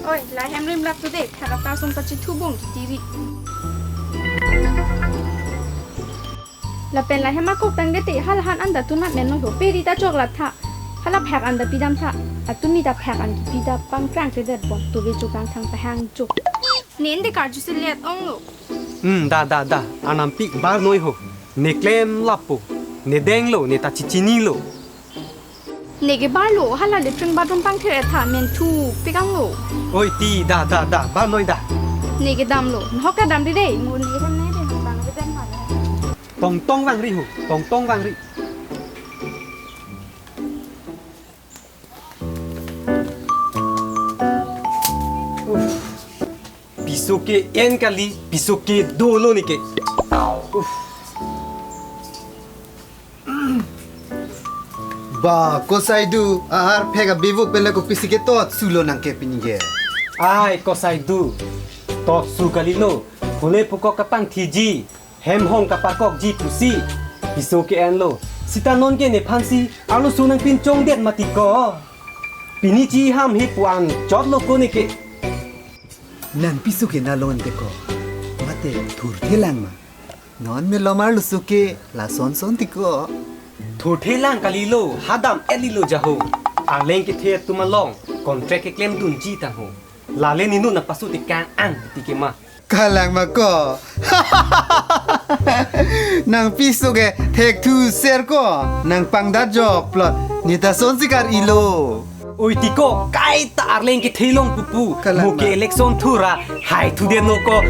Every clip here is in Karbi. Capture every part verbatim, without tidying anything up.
Oi, la hem rim lak tu de, thara ta son pachi thu bung tiri. Lapen la hem akok tang de te, hala han anta tu nat men lo ho, peri ta chok la tha. Hala phak anta pidam tha, atumi ta phak an kipi ta pangkrang te det bon, tu ve chok kang thang pahang chok. Nen de karju si let ong lo. Hmm, da, da, da, anampi bar noi ho. Ne klem lapo, ne deng lo, ne ta chichini lo. Ne ke bar lo, hala latrine bathroom pangthir etha men thu pikang lo. Oi ti da da da, bar noi da. Ne ke dam lo, nhok ta dam ri de, ngun ne hem ne de, bang ke dam ma. Tong tong vang ri ho, tong tong vang ri. Uff. Piso ke-en kali, piso kedo lo ne ke. Uff. Ba, kosai du, ahar phek abivuk pen le kopisi ketot sulo nang ke pini ke. Ai, kosai du. Tot su kali lo. Kule pukok kapangthiji. Hem hong kapakokji pusi. Piso ke-en lo. Sita non ke nephan si. Arloso nangpinchong det mati ko. Pini chi ham he pu-an chot lo ko ne ke. Nang piso ke nalon te ko. Mate thurthe lang ma. Non me lomar lusu ke lason son ti ko. Thurthe lang kali lo, hadam eli lo jaho. Arleng kethe atum along, contract keklem dunji tang ho. Lale ninu nangpasu ti kang-ang ti ke ma. Kalang ma ko. Nang piso ke thekthu ser ko. Nang pangdat jok plot. Ne ta son si kar-i lo. Oi ti ko, kaita arleng kethe long pupu. Kalang mo ke ma. Election thura, hai thu de no ko.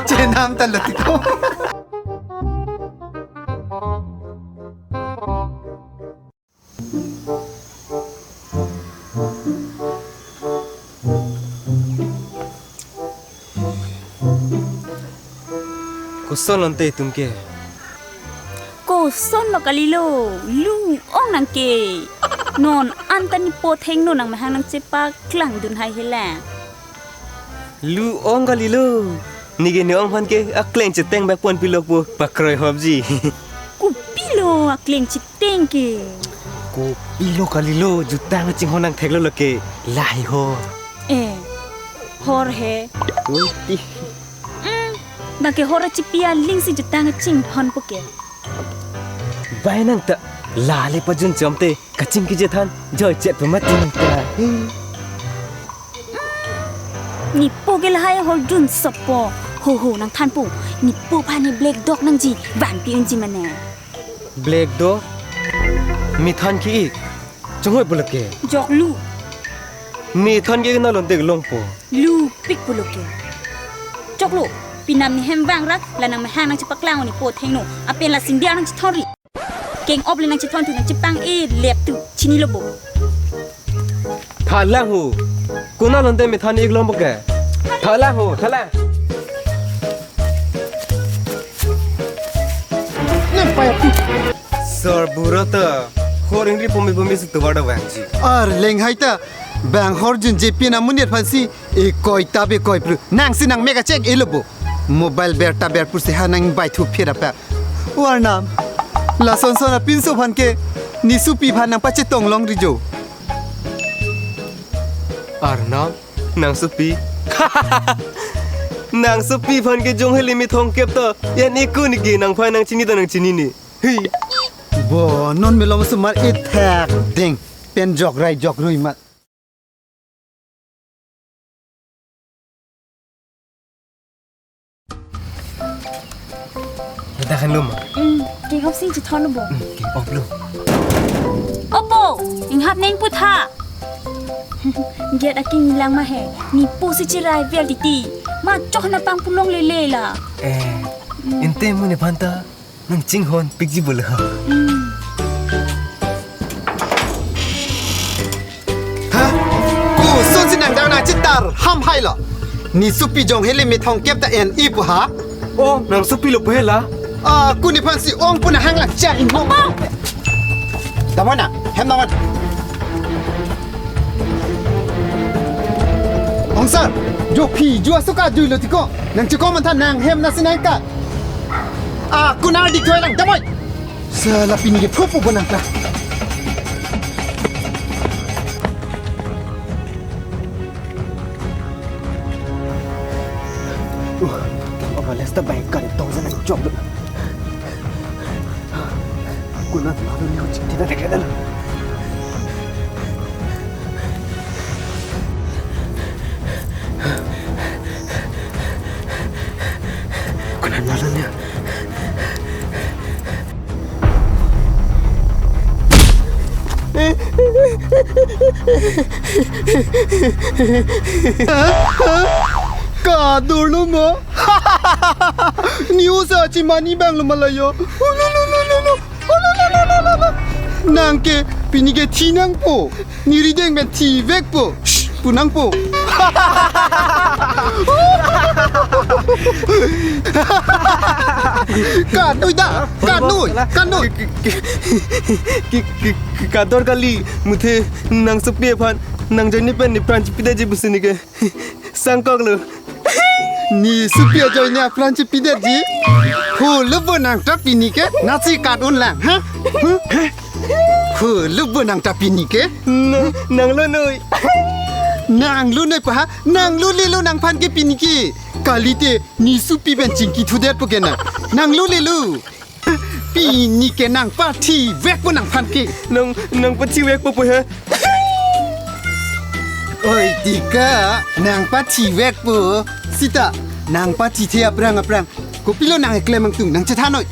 Chenam ta lo ti ko. Koson lonte itum ke? Koson lo kali lo, lu-ong nang ke. Non anta ne po thengno nangmahang nangchepaklang dun hai he la. Lu-ong kali lo. Ne ke ne-ong aphan ke akleng cheteng bak pon pilok po pakroi hopji. Kopilo akleng cheteng ke? Kopilo kali lo, jutang chinghon nang thek lo lo ke. Lahai ho. Eh, hor he. Ui, ti. Mm, bang ke hor chipi aling si jutang chinghon po ke. Bai nang ta lale pajun chom te kachingki je than joy chet pemati nang ta. Ne po ke lahai hor jun sopo. Ho ho nang than po. Ne po aphan ne black dog nangji. Van pi unji mane. Black dog? Methan ki-ik. Chonghoi pulak ke. Jok lu. Methan ke nalon dek long po. Lu pik pulak ke. Chok lo. Pinam ne hem vang rak la nangmahang nangchepaklang ne po thengno. Apen la singdiar nangchethon ri. Keng op le nangchethon thu nangchepang e lep tu. Chini lo bo. Thalang ho. Konat lonte methan ik long bo ke. Thalang ho, thalang. Nang paya tu. Sor buro to. Hor ingri pomi pomi si tovar da vangji. Arleng hai ta. Bang hor jun je pi na munir aphan si. Ekoi ta be koi pru. Nang si nang mega check elo bo. Mobile ber ta ber pur si ha nang bai thu phir apa. Arnam. Lason son apinso aphan ke. Ne sopi aphan nang pachetong long ri jo. Arnam. Nang sopi. Nang sopi aphan ke jong heli mi thong kep to. Yan iku ne ke nangphan nangchini ta nangchini ne. Hi. Bo, non me lom sumar ithak ding. Pen jok rai jok rui mat. Kita kan lum. Hmm, keng op si chethon bo. Hmm, keng op lum. Opo, inghap neng putha. Giat aking nilang ma he. Ne po si chirai vel titi. Ma chok na pang pulong lele la. Eh, ente mo ne phanta. Nang chinghon pikji bolo. Hmm. Ha? Koson si nang dang nang chit Ar ham hailo. Ne sopi jong hele methang kep ta en-e pu ha. Oh, nang sopi lo pu hela. Ah, kuni aphansi ong pu nang hanglang chang inong. Damna, hem damna. Ong sar, jo phi, jo aso kajui lo tiko. Nang chiko mantha nang hem nasi nang ka. Ah, kuna dik thoi lang, damna. Sala pini ke phupu bonang ta. Uh, oka lesta baik kali tong sana chok. Kuna lalu ni kucing tidak ada kena. Kuna lalu ni. Kador lo ma? News achi mani bang lo malayo. Nang ke pini ke thi nangpo. Ne rideng pen thivekpo. Shh, pu nangpo. Kadoi da, kadoi, kadoi. Ki, ki, ki, ki, ki, kador kali, muthe nang sopi aphan, nang jani pen ne pran chipidetji pusi ne ke. Sangkok lo. Ne sopi ajoine apran chipidetji. Hulu bonang ta pini ke, nasi kat-un lang, ha? Huh? Hulu bonang ta pini ke. Nang, nang lonoi. Nang lonoi pa ha? Nang lule lo nangphan ke pini ke. Kalite ne sopi pen chingki thudetpo ke nang. Nang lule lo. Pini ke nang pathivekpo nangphan ke. Nang, nang pathivekpo pu he. Oi, tika, nang pathivekpo. Sita, nang pathithe aphrang aphrang. Kopilo nang eklem angtung, nang chethan noi.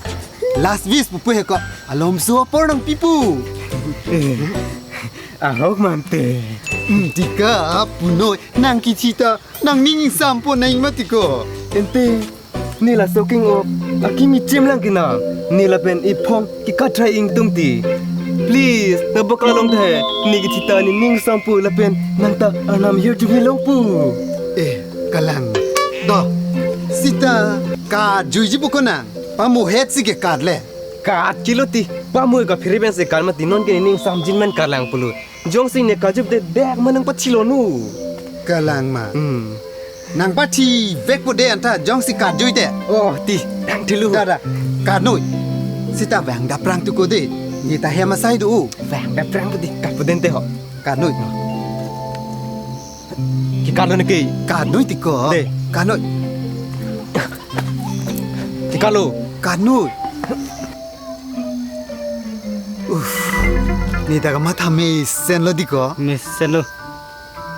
Last wish pupu he ko. Alomso apor nangpipo. Ahok mante. Hmm, tika, punoi, nang kithi ta, nang ning ingsampo nang mati ko. Ente, ne laso king-o akimi chim lang ke nang. Ne lapen iphong kekatrai ingtung ti. Please, nang baka long the. Ne kithi ta ne ning ingsampo lapen nang ta arnam here to be longpo. Eh, kalang. To, sita, kajuiji pu ko nang. Pamuhet si ke kat le. Kat kilo ti. Pamu ka phiri pen se kat mati non ke ne ning ingsamjin men kalang pulo. Jongsi ne kajup de dek ma nang pathilo nu. Kalang ma. Hmm. Nang pathivekpo de anta jongsi kajui te. Oh, ti, nang thilu. Da, da. Kanoi. Sita vang daprang tu ko de. Ne ta hem asai do. Vang daprang tu di. Kat pu den te ho. Kanoi. Ki kalo ne ke. Kanoi ti ko. De. Kanoi. Ki kalo. Kanoi. Uff. Ne ta kamatha mesen lo di ko. Mesen lo.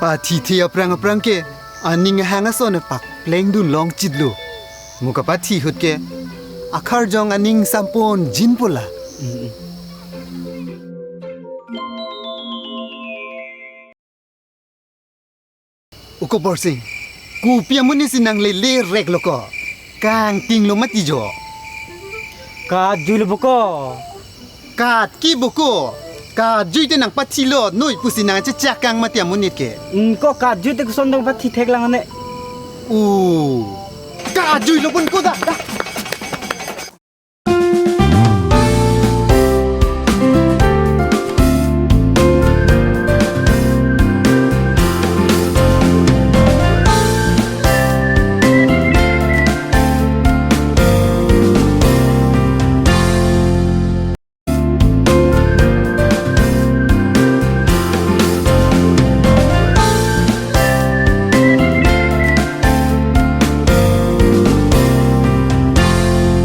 Pathithe aphrang aphrang ke aning ahang ason pakpleng dun long chit lo. Mo kapathi ahut ke akharjong aning ingsamponjin pu la. Mm, mm. Uko Borsing, kopi amonit si nang lele rek lo ko. Kangting lo mati jo. Kajui lo pu ko. Kat ki pu ko. Kajui te nang pathilo noi pusi nang chechak kang mati amonit ke. Hmm, ko kajui te koson dong pathi thek lang ane. U. Kajui lo pun ko da, da.